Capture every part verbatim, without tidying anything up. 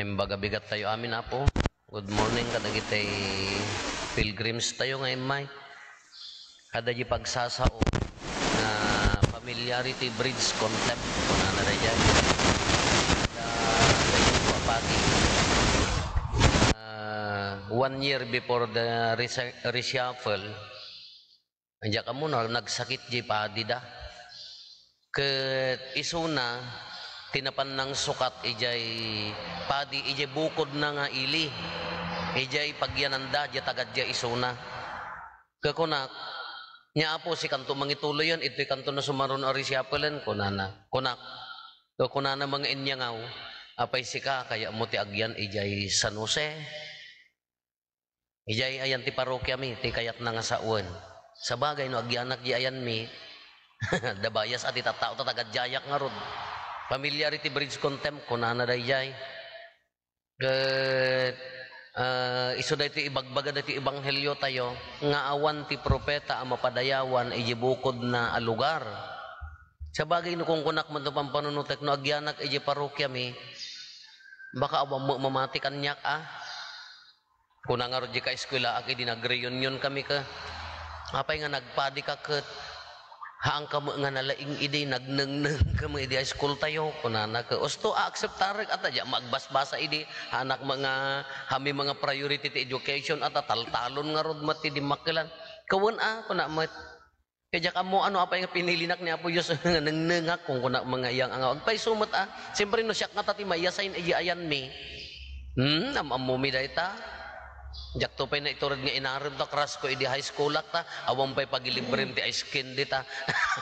Imbag a bigat tayo amin, Apo. Good morning kadagiti pilgrims tayo nga immay. Kada di pagsasao nga familiarity breeds contempt, kunana daydiay. Kada, kada pati. Ah, one year before the resa-, reshuffle, diak ammo no nagsakit diay padida. Ket isuna, ti napan nangsukat idiay padi, idiay bukodna nga ili. Idiay pagyananda, diay tagadiay isuna. Ket kunak, "Nia, Apo, sikanto mangituloyan, itoy kanto na sumaruno a reshuffle-en," kunana. Kunak, ket kunana, "Mangiinyangaw, apay sika, kayatmo ti agyan idiay San Jose?" Idiay ayan ti parokiami, ti kayatna nga sawen. Sabagay, no agyanak di ayanmi, da bias a ti tattao ta tagadiayak ngarud. Familiarity breeds contempt, kunana daydiay. Ket, ah, isu daytoy ibagbaga daytoy ebanghelio tayo, nga awan ti propeta a mapadayawan iti bukodna a lugar. Sabagay, no kunkunak met no pampanunotek, no agyanak iti parokiami, baka awan met mamati kaniak, a? Kuna ngarud di kaeskuelaak idi nag-reunion kami ket, "Apay nga nagpadika ket haanka met nga nalaing idi nagnengneng kami idi high school tayo?" kunana ket, "Usto, aakseptarek, ata diak magbasbasa idi haanak met nga, haanmi met nga priority ti education, ata taltalon ngarud met ti dimmakkelan." "Ket wen a," kuna met. Ket diak ammo no apay nga pinilinak ni Apo Dios nga nengnengak, kunkunak met nga iyangangaw. Agpayso met a, siempre no siak ngata ti maiyasayan iti ayanmi. Hmm, am-ammomi dayta. Diakto pay naitured nga inarem ta crush ko idi high schoolak ta. Awan pay pagilibrem ti ice candy ta.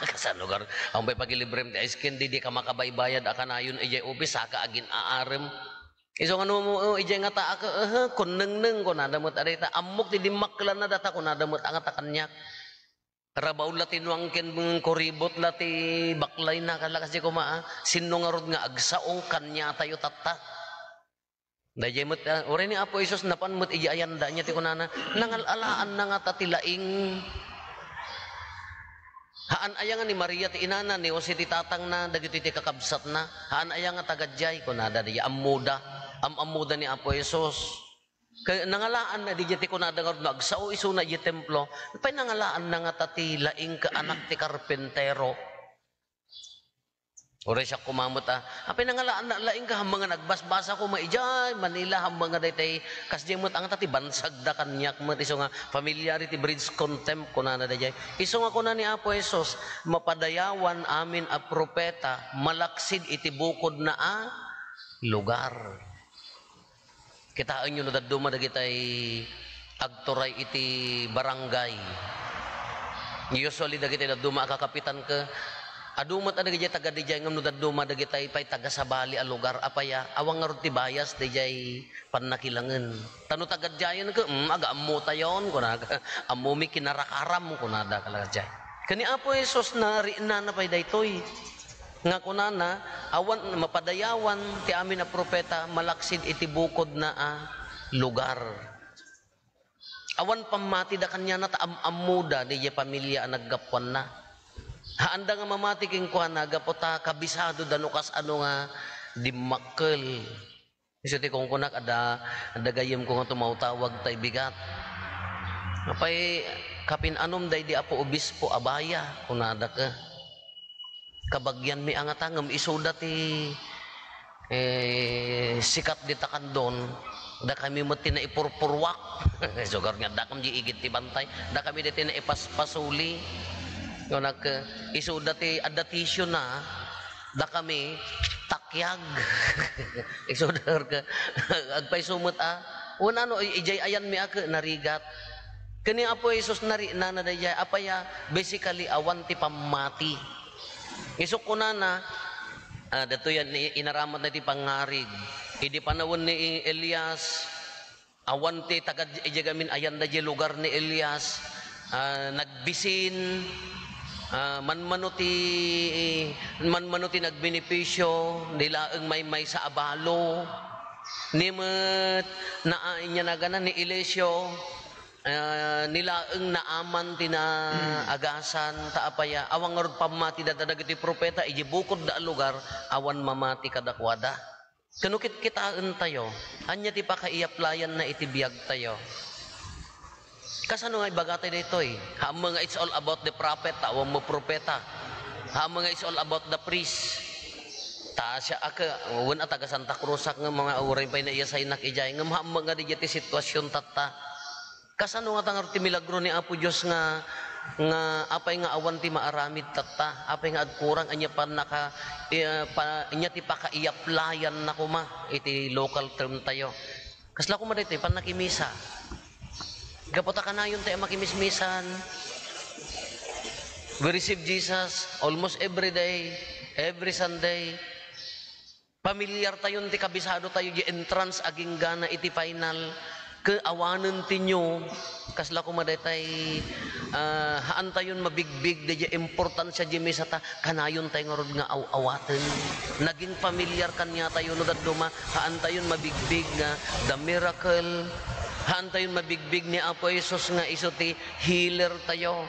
Kasano gar-, awan pay pagilibrem ti ice candy, dika makabaybayad a kanayon idiay office, saka agin-aarem. Isu nga no, idiay ngataak, "Ehe, kun nengneng," kunada met a dayta. "Ammok ti dimmakkelanna data," kunada met a ngata kaniak. Rabaw la ti nuang ken kuribot la ti baklayna, kalakas di koma, a, sinno ngarud nga agsao kaniatayo tatta? Daydiay met, a, uray ni Apo Jesus napan met iti ayanda, ania ti kunana, "Nangal-alaanna ngata ti laing." Haan aya nga ni Maria ti inana, ni Jose ti tatangna, dagitoy ti kakabsatna? Haan aya nga tagadiay? Kunada, daydiay, ammoda. Am-ammoda ni Apo Jesus. Kay nangalaanna, daydiay ti kunada ngarud no agsao isuna idiay templo, apay nangalaanna ngata ti laing ket anak ti karpintero? Uray siak koma met a, apay nangalaanna laing ket haanmi nga nagbasbasa koma idiay Manila, haanmi nga daytay, kasdiay met a ngata ti bansagda kaniak met, isu nga familiarity breeds contempt, kunana daydiay. Isu nga kuna ni Apo Jesus, mapadayawan amin a propeta malaksid iti bukodna a lugar. Kitaenyo no dadduma dagitay agturay iti barangay. Usually, dagitay dadduma a kakapitan ket adu met a dagidiay taga didiay ngem no dadduma dagitay pay taga sabali a lugar, apay a, awan ngarud ti bias daydiay pannakilangen. Ta no taga diayen ket, "Hmm, aga-ammotayon," kuna, "ammomi kinarakaram," kunada kala diay. Ken ni Apo Jesus, nariknana pay daytoy. Nga kunana, awan mapadayawan ti amin a propeta malaksid iti bukodna a lugar. Awan pammatida kaniana ta am-ammoda didiay pamilia a naggapuanna. Haanda nga mamati kenkuana gapu ta kabisadoda no kasano nga dimmakkel. Isu ti kunkunak, adda, adda gayyemko nga tumawtawag ta ibigat. "Apay, kapin-anom daydi Apo Obispo a baya?" kunada ket, "Kabagianmi a ngata ngem isuda ti, eh, sikat dita kandon, dakami met ti naipurpurwak." Sugar nga, "Dakam di igid ti bantay, dakami daytoy naipaspasuli." Kunak, "Isuda ti adda tissue na, dakami takyag." Isuda ka, agpayso met a, wen ano, i-, idiay ayanmi a ket narigat. Ken ni Apo Jesus, nariknana daydiay, apay a, basically, awan ti pammati. Isu kunana, ah, daytoy a, i-, inaramatna iti pangngarig. Idi panawen ni Elias, awan ti taga idiay gamin ayanda diay lugar ni Elias, ah, nagbisin, ah, manmano ti, manmano ti nagbenepisio, ni laeng maymaysa a balo. Ni met, naa, ania nagana ni Eliseo, ah, ni laeng Naaman ti naagasan, ta apay a, awan ngarud pammati dayta dagiti propeta, idiay bukodda a lugar, awan mamati kadakuada. Ken no kitkitaentayo, ania ti pakaiaplayanna iti biagtayo? Kasano nga ibagatayo daytoy? Haan met nga it's all about the prophet, ta awan met propeta. Haan met nga it's all about the priest. Ta siak, wen a taga Santa Cruzak nga mga uray pay naiyasaynak idiay. Ngem haan met nga didiay ti sitwasion tatta. Kasano ngata ngarud ti milagro ni Apo Dios nga, nga apay nga awan ti maaramid tatta? Apay nga agkurang? Ania pannaka-, eh, pa-, ania ti pakaiaplayanna koma iti local term tayo? Kasla koma daytoy, pannakimisa. Gapu ta kanayon tayo makimismisan. We receive Jesus almost every day, every Sunday. Pamilyar tayon ti kabisado tayo di entrance agingga na iti final. Ket awanen ti new, kasla koma daytay, ah, haan tayon mabigbig daydi importansia di misa ta kanayon tayo ngarud nga aw-awaten. Naging familiar kaniatayo no dadduma, haan tayon mabigbig nga the miracle. Haan tayon mabigbig ni Apo Jesus nga isu ti healer tayo.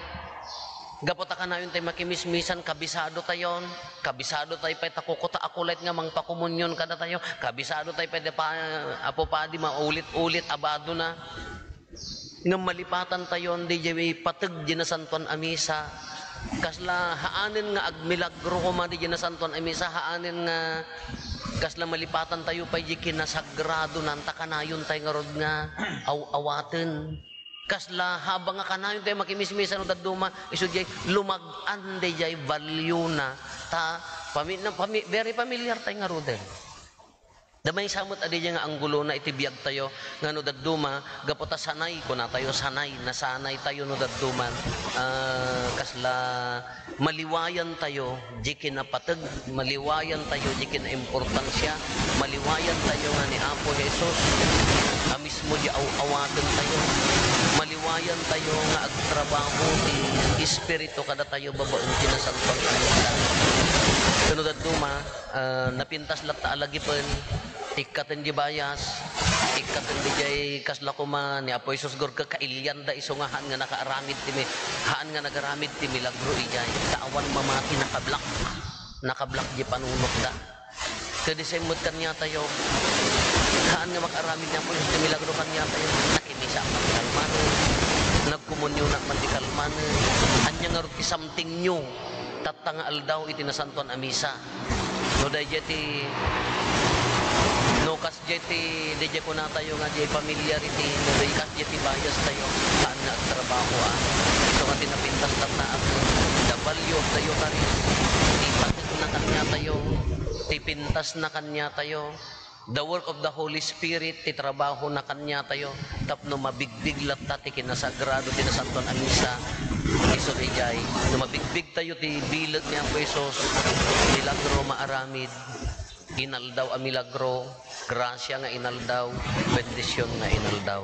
Gapu ta kanayon tayo makimismisan, kabisado tayon. Kabisado tayo pay ta kukuta a kulit nga mangpakomunion kadatayo. Kabisado tayo pay ti pa-, Apo Padi, maulit-ulit a badona. Ngem malipatan tayon didiay pateg di nasantoan a misa. Kasla haanen nga agmilagro koma didiay nasantoan a misa, haanen nga kasla malipatan tayo pay di kinasagrado na, anta kanayon tayo ngarud nga aw-awaten. Kasla habang nga kanayon tayo makimismisa no dadduma, isu diay lumag-an diay value na. Ta, pami-, na, pami-, very familiar tayo ngaruden. Da maysa met a diay nga anggulona iti biag tayo, nga no dadduma, gapu ta sanay, kuna tayo, sanay, nasanay tayo no dadduman. Ah, kasla maliwayan tayo di kinapateg, maliwayan tayo di kinaimportansia, maliwayan tayo nga ni Apo Jesus a mismo di aw-awaten tayo, maliwayan tayo nga agtrabaho ti Espiritu kadatayo babaen ti nasantoan a misa. Ken no dadduma, ah, napintas latta a lagipen, ikkaten di bayas, ikkaten di jay kasla koma ni Apo Jesus, gurke kailianda isu nga haan nga nakaaramid ti mi-, haan nga nagaramid ti milagro ijay. Ta awan mamati, nakablak. Nakablak di panunotda. Ket di same met kaniatayo. Haan nga makaaramid ni Apo Jesus ti milagro kaniatayo. Nakimisa man ti kalmanen. Nagkomunionak man ti kalmanen. Ania ngarud ti something new tatta nga aldaw iti nasantoan a misa? No dayjay ti, no kas Diay ti, diay kunatayo nga diay familiarity, no diay kas diay ti bias tayo, haan nga agtrabaho, ah. Isu nga ti napintas tatta, the value of the Eucharist, ti pateg na kaniatayo, ti pintas na kaniatayo, the work of the Holy Spirit, ti trabaho na kaniatayo, tapno mabigbig latta ti kinasagrado, ti nasantoan a misa, isu diay, no mabigbig tayo ti bileg ni Apo Jesus, milagro maaramid. Inaldaw a milagro, grasia nga inaldaw, bendision nga inaldaw.